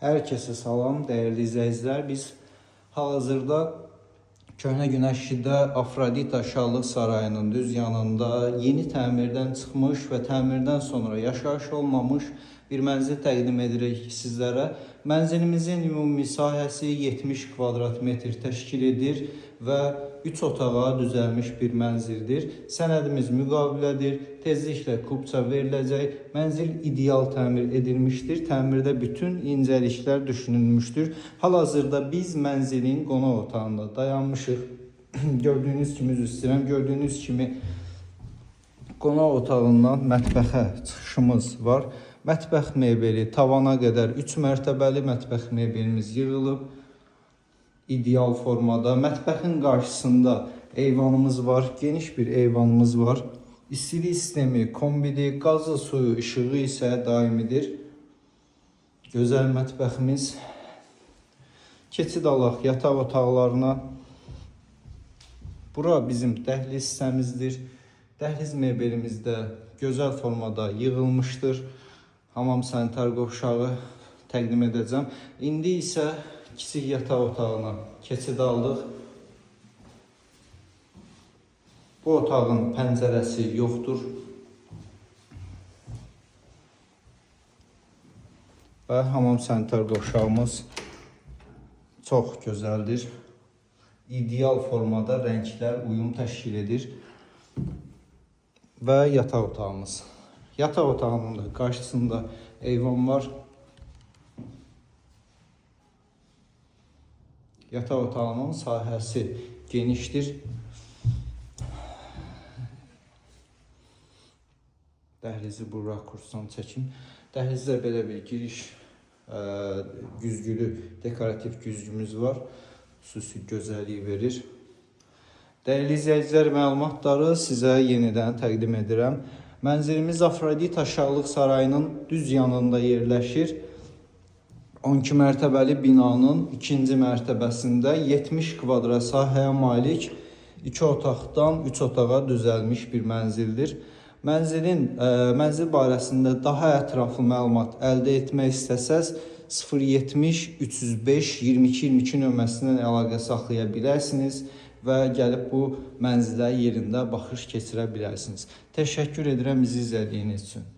Herkese salam değerli izleyiciler. Biz hal-hazırda Köhnə Günəşlidə Afrodita Şahlıq Sarayının düz yanında yeni təmirdən çıxmış və təmirdən sonra yaşayış olmamış bir mənzil təqdim edirik sizlərə. Mənzilimizin ümumi sahəsi 70 kvadrat metr təşkil edir və 3 otağa düzəlmiş bir mənzildir. Sənədimiz müqavilədir. Tezliklə kupça veriləcək. Mənzil ideal təmir edilmişdir. Təmirdə bütün incəliklər düşünülmüşdür. Hal-hazırda biz mənzilin qonaq otağında dayanmışıq. Gördüyünüz kimi, üzr istəyirəm, gördüyünüz kimi qonaq otağından mətbəxə çıxışımız var. Mətbəx mebeli tavana qədər 3 mərtəbəli mətbəx mebelimiz yığılıb ideal formada. Mətbəxin qarşısında eyvanımız var. Geniş bir eyvanımız var. İstilik sistemi kombidir, qazı, suyu, işığı isə daimidir. Gözəl mətbəximiz. Keçid alaq yataq otaqlarına. Bura bizim dəhliz hissəmizdir. Dəhliz mebelimiz də gözəl formada yığılmışdır. Hamam sanitar qovşağı təqdim edəcəm. İndi isə kiçik yataq otağına keçid aldıq. Bu otağın pəncərəsi yoxdur. Və hamam sanitar qovşağımız çox gözəldir. İdeal formada rənglər uyum təşkil edir. Və yataq otağımız. Yataq otağının da qarşısında eyvan var. Yataq otağının sahəsi genişdir. Dəhlizi bu rakursdan çəkim. Dəhlizdə belə bir giriş güzgülü, dekorativ güzgümüz var. Xüsusi gözəllik verir. Dəyərli izləyicilər, məlumatları sizə yenidən təqdim edirəm. Mənzilimiz Afrodita Şahlıq Sarayının düz yanında yerləşir. 12 mərtəbəli binanın ikinci mərtəbəsində 70 kvadrat sahəyə malik 2 otaqdan 3 otağa düzəlmiş bir mənzildir. Mənzil barəsində daha ətraflı məlumat əldə etmək istəsəz 070 305 22 22 nömrəsindən əlaqə saxlaya bilərsiniz və gəlib bu mənzilə yerində baxış keçirə bilərsiniz. Təşəkkür edirəm bizi izlədiyiniz üçün.